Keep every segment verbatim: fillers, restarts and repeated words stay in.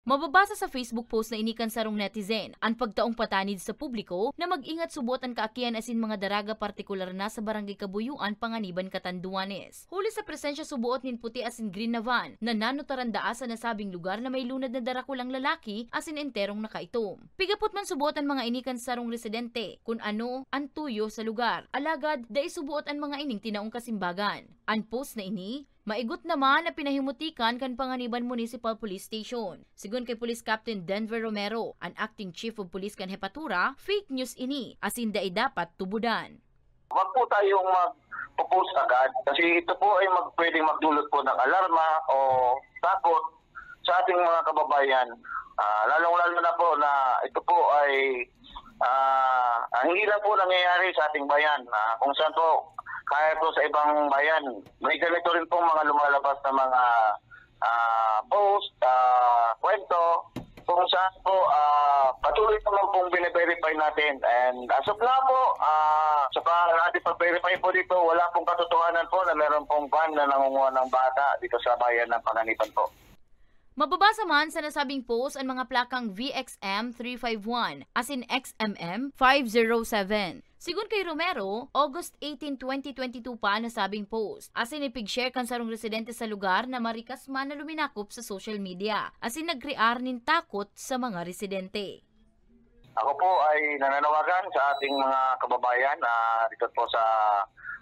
Mababasa sa Facebook post na ini kan sarong netizen an pagtaong patanid sa publiko na mag-ingat subot an kaakian asin mga daraga, partikular na sa Barangay Kabuyuan, Panganiban, Catanduanes. Huli sa presensya suboot nin puti asin green na van na nanutaran daa sa nasabing lugar na may lunad na darakulang lalaki asin enterong nakaitom. Pigapot man suboot an mga ini kan sarong residente kun ano an tuyo sa lugar, alagad dai suboot an mga ining tinaong kasimbagan. An post na ini, maigot naman na pinahimutikan kan Panganiban Municipal Police Station. Sigon kay Police Captain Denver Romero, an acting chief of police kan hepatura, fake news ini, asin dai dapat tubodan. Wag po tayong mag-post agad kasi ito po ay mag-, pwedeng magdulot po ng alarma o takot sa ating mga kababayan. Ah, lalong-lalo na po na ito po ay, ah, ah, hindi lang po nangyayari sa ating bayan, ah, kung saan po, kahit po sa ibang bayan, may ganito rin pong mga lumalabas na mga, ah, post, ah, kwento, kung saan po, ah, patuloy naman pong bine-verify natin. And as of now po, ah, sa pa-, ating pag-verify po dito, wala pong katotohanan po na meron pong van na nangunguha ng bata dito sa bayan ng Panganiban po. Mababasa man sa nasabing post an mga plakang V X M three five one asin X M M five zero seven. Sigon kay Romero, August eighteen, twenty twenty-two pa an nasabing post, asin ipig-share kan sarong residente sa lugar na marikas man na luminakop sa social media, asin nagkrear nin takot sa mga residente. Ako po ay nananawagan sa ating mga kababayan, ah, dito po sa,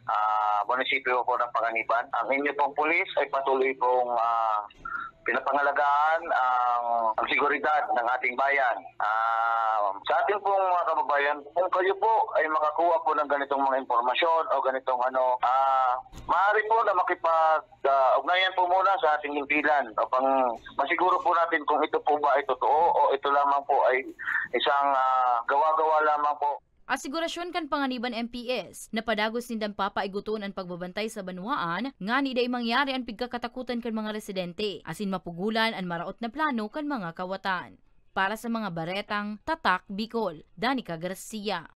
ah, munisipyo po ng Panganiban. Ang inyo pong pulis ay patuloy pong, ah, pinapangalagaan ang, ang seguridad ng ating bayan. Ah, sa ating pong mga kababayan, kung kayo po ay makakuha po ng ganitong mga impormasyon o ganitong ano, ah, maaari po na makipag, ah, ugnayan po muna sa ating himpilan upang masiguro po natin kung ito po ba ay totoo o ito lamang po ay isang, ah, gawa-gawa lamang po. Asigurasyon kan Panganiban M P S na padagos nindang papaiguton an pagbabantay sa banwaan ngani dai mangyari an pigkakatakutan kan mga residente asin mapugolan an maraot na plano kan mga kawatan. Para sa mga baretang Tatak Bicol, Danica Garcia.